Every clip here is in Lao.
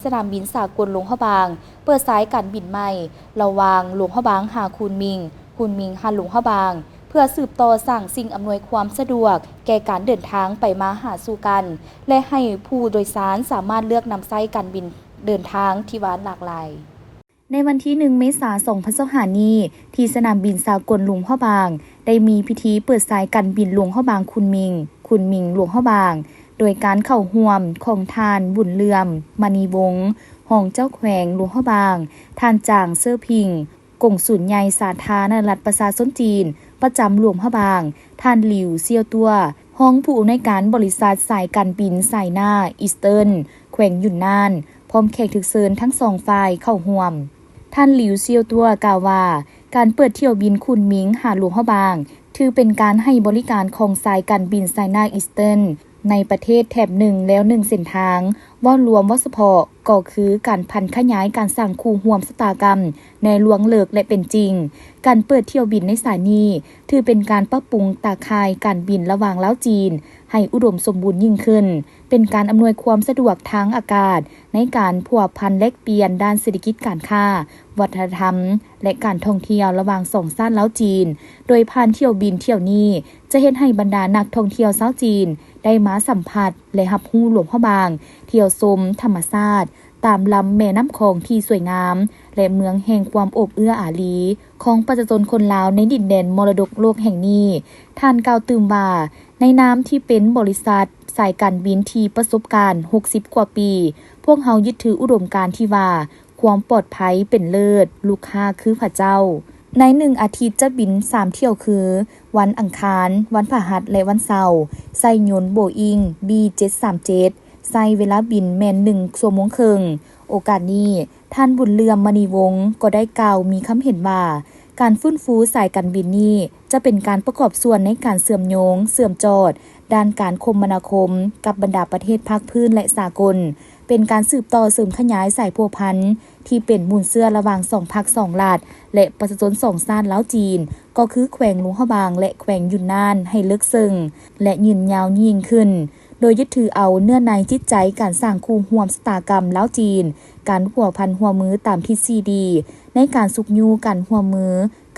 ສະໜາມບິນສາກົນຫຼວງພະບາງ ເປີດສາຍການບິນໃໝ່ ລະຫວ່າງຫຼວງພະບາງຫາຄູນມິງ, ຄູນມິງຫາຫຼວງພະບາງ ເພື່ອສືບຕໍ່ສ້າງສິ່ງອຳນວຍຄວາມສະດວກແກ່ການເດີນທາງໄປມາຫາສູ່ກັນ ແລະ ໃຫ້ຜູ້ໂດຍສານສາມາດເລືອກນຳໃຊ້ການບິນເດີນທາງທີ່ວ່າຫຼາກຫຼາຍ. ໃນວັນທີໜຶ່ງ ເມສາ ສອງພັນຊາວຫ້າ ນີ້ ທີ່ສະໜາມບິນສາກົນຫຼວງພະບາງ ໄດ້ມີພິທີເປີດສາຍການບິນຫຼວງພະບາງ-ຄູນມິງ, ຄູນມິງ-ຫຼວງພະບາງ ໂດຍການເຂົ້າຮ່ວມຂອງທ່ານ ບຸນເຫຼື່ອມ ມະນີວົງ ຮອງເຈົ້າແຂວງຫຼວງພະບາງ, ທ່ານ ຈາງ ເຊີພິງ ກົງສູນໃຫຍ່ສາທາລະນະລັດປະຊາຊົນຈີນ ປະຈຳຫຼວງພະບາງ, ທ່ານ ຫຼິວ ສ່ຽວຕົວ ຮອງຜູ້ອຳນວຍການບໍລິສັດສາຍການບິນ China Eastern ແຂວງຢຸນນານ ພ້ອມແຂກຖືກເຊີນທັງສອງຝ່າຍເຂົ້າຮ່ວມ. ທ່ານ ຫຼິວ ສ່ຽວຕົວ ກ່າວວ່າ ການເປີດຖ້ຽວບິນຄູນມິງຫາຫຼວງພະບາງ ຖືເປັນການໃຫ້ບໍລິການຂອງສາຍການບິນ China Eastern ໃນປະເທດແຖບໜຶ່ງແລ້ວໜຶ່ງເສັ້ນທາງ. ເວົ້າລວມ, ເວົ້າສະເພາະ ກໍຄືການຜັນຂະຫຍາຍການສ້າງຄູ່ຮ່ວມຊະຕາກຳໃນລວງເລິກ ແລະ ເປັນຈິງ. ການເປີດຖ້ຽວບິນໃນສາຍນີ້ ຖືເປັນການປັບປຸງຕາຂ່າຍການບິນລະຫວ່າງລາວ-ຈີນ ໃຫ້ອຸດົມສົມບູນຍິ່ງຂຶ້ນ, ເປັນການອຳນວຍຄວາມສະດວກທາງອາກາດໃນການພົວພັນແລກປ່ຽນດ້ານເສດຖະກິດການຄ້າ, ວັດທະນະທຳ ແລະ ການທ່ອງທ່ຽວລະຫວ່າງສອງຊາດລາວ-ຈີນ. ໂດຍຜ່ານຖ້ຽວບິນຖ້ຽວນີ້ ຈະເຮັດໃຫ້ບັນດານັກທ່ອງທ່ຽວຊາວຈີນໄດ້ມາສຳຜັດ ແລະ ຮັບຮູ້ຫຼວງພະບາງ, ທ່ຽວຊົມທຳມະຊາດຕາມລຳແມ່ນ້ຳຂອງທີ່ສວຍງາມ ແລະ ເມືອງແຫ່ງຄວາມໂອບເອື້ອອາຣີຂອງປະຊາຊົນຄົນລາວໃນດິນແດນມໍລະດົກໂລກແຫ່ງນີ້. ທ່ານກ່າວຕື່ມວ່າ, ໃນນາມທີ່ເປັນບໍລິສັດສາຍການບິນທີ່ປະສົບການຫົກສິບກວ່າປີ, ພວກເຮົາຍຶດຖືອຸດົມການທີ່ວ່າ ຄວາມປອດໄພເປັນເລີດ, ລູກຄ້າຄືພະເຈົ້າ. ໃນໜຶ່ງອາທິດຈະບິນສາມຖ້ຽວຄື ວັນອັງຄານ, ວັນພະຫັດ ແລະ ວັນເສົາ, ໃຊ້ຍົນໂບອິງ ບີ ເຈັດສາມເຈັດ ໃຊ້ເວລາບິນແມ່ນໜຶ່ງຊົ່ວໂມງເຄິ່ງ. ໂອກາດນີ້, ທ່ານ ບຸນເຫຼື່ອມ ມະນີວົງ ກໍໄດ້ກ່າວມີຄຳເຫັນວ່າ ການຟື້ນຟູສາຍການບິນນີ້ ຈະເປັນການປະກອບສ່ວນໃນການເຊື່ອມໂຍງ, ເຊື່ອມຈອດ ດ້ານການຄົມມະນາຄົມກັບບັນດາປະເທດພາກພື້ນ ແລະ ສາກົນ, ເປັນການສືບຕໍ່ເສີມຂະຫຍາຍສາຍພົວພັນທີ່ເປັນມູນເຊື້ອລະຫວ່າງສອງພັກສອງລັດ ແລະ ປະຊາຊົນສອງຊາດລາວ-ຈີນ, ກໍຄືແຂວງຫຼວງພະບາງ ແລະ ແຂວງຢຸນນານ ໃຫ້ເລິກເຊິ່ງ ແລະ ຍືນຍາວຍິ່ງຂຶ້ນ, ໂດຍຍຶດຖືເອົາເນື້ອໃນຈິດໃຈການສ້າງຄູ່ຮ່ວມຊະຕາກຳລາວ-ຈີນ, ການພົວພັນຮ່ວມມືຕາມທິດສີ່ດີ ໃນການຊຸກຍູ້ການຮ່ວມມື,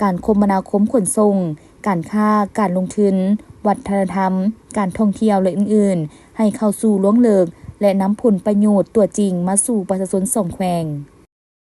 ການຄົມມະນາຄົມຂົນສົ່ງ, ການຄ້າ, ການລົງທຶນ, ວັດທະນະທຳ, ການທ່ອງທ່ຽວ ແລະ ອື່ນໆ ໃຫ້ເຂົ້າສູ່ລວງເລິກ ແລະ ນຳຜົນປະໂຫຍດຕົວຈິງມາສູ່ປະຊາຊົນສອງແຂວງ.